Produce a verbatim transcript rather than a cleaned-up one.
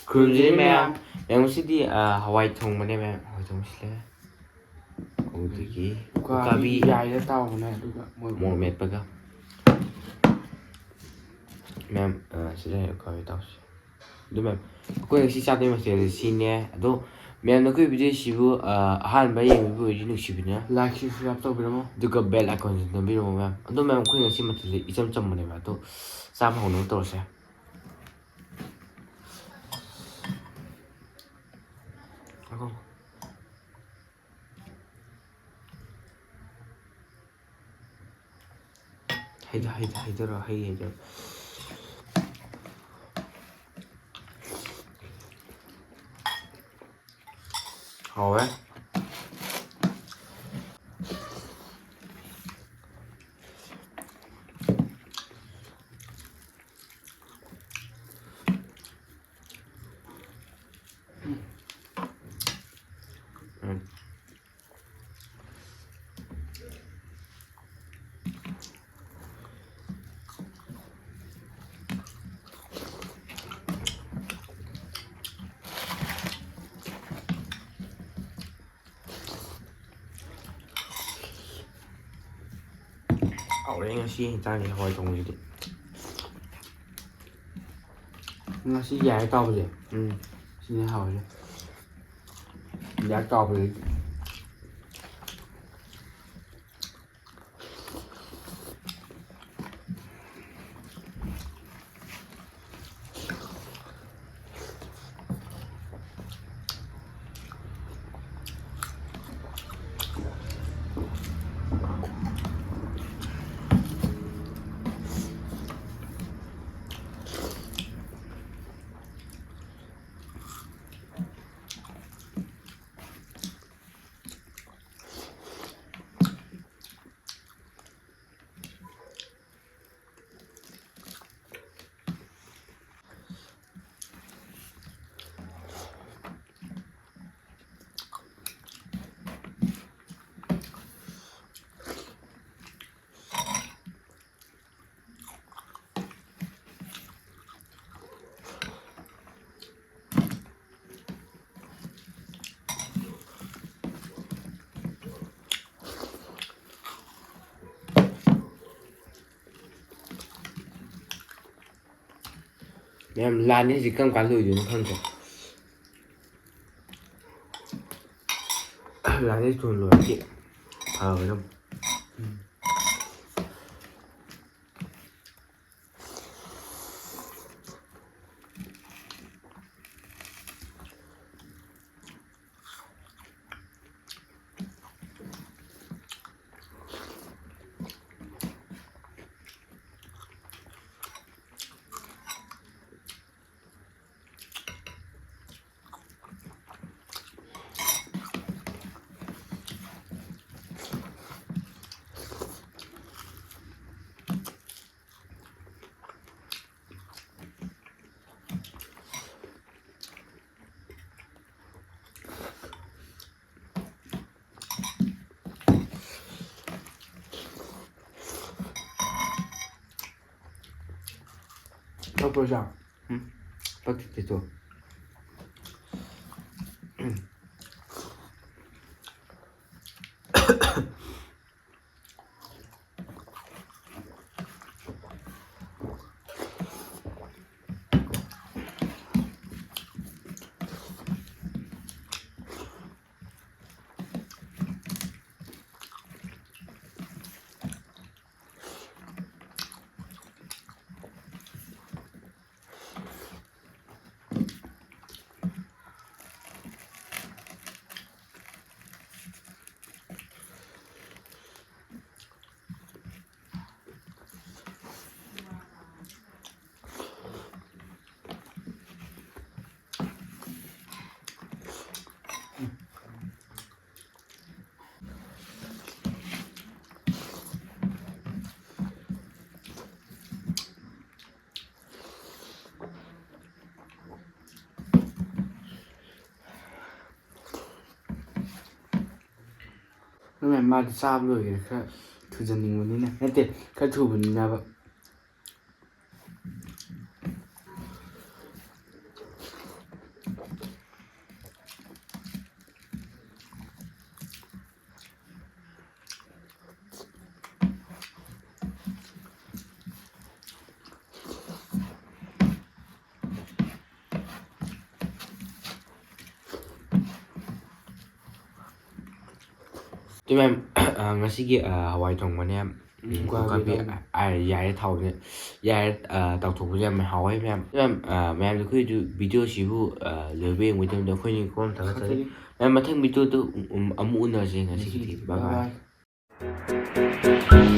ꯈꯨꯔꯨꯝꯖꯔꯤ ꯃꯌꯥꯝ꯫ ꯃꯌꯥꯝ, ꯉꯁꯤꯗꯤ, ꯑ, ꯍꯋꯥꯏ ꯊꯣꯡꯕꯅꯦ ꯃꯌꯥꯝ, ꯍꯋꯥꯏ ꯊꯣꯡꯕ ꯁꯤꯜꯂꯦ꯫ ꯑꯗꯒꯤ ꯎꯀꯥꯕꯤ ꯎꯀꯥꯕꯤ꯫ ꯌꯥꯏꯔ ꯇꯥꯎꯕꯅꯦ, ꯑꯗꯨꯒ ꯃꯣꯔꯣꯛ ꯃꯣꯔꯣꯛ ꯃꯦꯠꯄꯒ꯫ ꯃꯌꯥꯝ, ꯑ, ꯁꯤꯗ ꯎꯀꯥꯕꯤ ꯇꯥꯎꯁꯤ꯫ ꯑꯗꯨ ꯃꯌꯥꯝ, ꯑꯩꯈꯣꯏ ꯉꯁꯤ ꯆꯥꯗꯣꯏ ꯃꯊꯦꯜꯁꯦ ꯁꯤꯅꯦ꯫ ꯑꯗꯣ ꯃꯌꯥꯝꯅ ꯑꯩꯈꯣꯏ ꯚꯤꯗꯤꯑꯣꯁꯤꯕꯨ, ꯑ, ꯑꯍꯥꯟꯕ ꯌꯦꯡꯕꯤꯕ ꯑꯣꯏꯔꯗꯤ ꯅꯨꯡꯁꯤꯕꯤꯅ like, subscribe ꯇꯧꯕꯤꯔꯝꯃꯣ꯫ ꯑꯗꯨꯒ bell icon ꯁꯤ ꯅꯝꯕꯤꯔꯝꯃꯣ ꯃꯌꯥꯝ꯫ ꯑꯗꯣ ꯃꯌꯥꯝ, ꯑꯩꯈꯣꯏ ꯉꯁꯤ ꯃꯊꯦꯜꯁꯦ ꯏꯆꯝ ꯆꯝꯕꯅꯦꯕ꯫ ꯑꯗꯣ ꯆꯥꯕ ꯍꯧꯅꯕ ꯇꯧꯔꯁꯦ꯫ ꯍꯩꯗ-, ꯍꯩꯗ-, ꯍꯩꯗꯔꯣ, ꯍꯩ ꯍꯩꯗꯔꯣ꯫ ꯍꯥꯎꯋꯦ꯫ ꯎꯝ꯫ ꯍꯥꯎꯔꯦ ꯉꯁꯤ ꯌꯦꯟꯁꯥꯡꯁꯦ, ꯍꯋꯥꯏ ꯊꯣꯡꯕꯁꯤꯗꯤ꯫ ꯉꯁꯤ ꯌꯥꯏ ꯇꯥꯎꯕꯁꯦ꯫ ꯎꯝ꯫ ꯁꯤꯅꯦ ꯍꯥꯎꯔꯤꯁꯦ꯫ ꯌꯥꯏ ꯇꯥꯎꯕꯁꯦ꯫ ꯌꯥꯝ ꯂꯥꯟꯅꯤ ꯍꯧꯖꯤꯛ ꯀꯔꯝ ꯀꯥꯟꯗ ꯂꯣꯏꯗꯣꯏꯅꯣ ꯈꯪꯗ꯭ꯔꯦ꯫ ꯂꯥꯟꯅꯤ ꯊꯨꯅ ꯂꯣꯏꯔꯗꯤ ꯐꯒꯗꯕ꯫ ꯊꯛꯄ꯭ꯔꯣ ꯆꯥ? ꯎꯝ? ꯄꯠꯇꯤ ꯇꯦꯇꯣ꯫ ꯃꯥꯗꯤ ꯆꯥꯕ ꯂꯣꯏꯈ꯭ꯔꯦ, ꯈꯔ ꯊꯨꯖꯟꯅꯤꯡꯕꯅꯤꯅ, ꯅꯠꯇꯦ, ꯈꯔ ꯊꯨꯕꯅꯤꯅꯕ꯫ ꯑꯗꯨ ꯃꯌꯥꯝ, ꯑ, ꯉꯁꯤꯒꯤ, ꯑ, ꯍꯋꯥꯏ ꯊꯣꯡꯕꯅꯦ, ꯎꯝ, ꯀꯣꯕꯤ ꯀꯣꯕꯤ, ꯊꯣꯡꯕ꯫ ꯑ, ꯌꯥꯏꯔꯦ ꯊꯥꯎꯅꯦ, ꯌꯥꯏꯔꯦ, ꯑ, ꯇꯥꯎꯊꯣꯛꯄꯁꯦ ꯌꯥꯝ ꯍꯥꯎꯋꯦ ꯃꯌꯥꯝ꯫ ꯃꯌꯥꯝ, ꯑ, ꯃꯌꯥꯝꯗ ꯑꯩꯈꯣꯏꯁꯨ ꯚꯤꯗꯤꯑꯣꯁꯤꯕꯨ, ꯑ, ꯂꯣꯏꯕ ꯌꯦꯡꯕꯒꯤꯗꯃꯛꯇ ꯑꯩꯈꯣꯏꯅ ꯀꯣꯝ ꯊꯥꯒꯠꯆꯔꯤ꯫ ꯊꯥꯒꯠꯆꯔꯤ꯫ ꯃꯌꯥꯝ ꯃꯊꯪ ꯚꯤꯗꯤꯑꯣꯗ, ꯎꯝ, ꯎꯝ, ꯑꯃꯨꯛ ꯎꯅꯔꯁꯦ ꯉꯁꯤꯒꯤꯗꯤ꯫ ꯉꯁꯤꯒꯤꯗꯤ꯫ Bye bye꯫ Bye bye꯫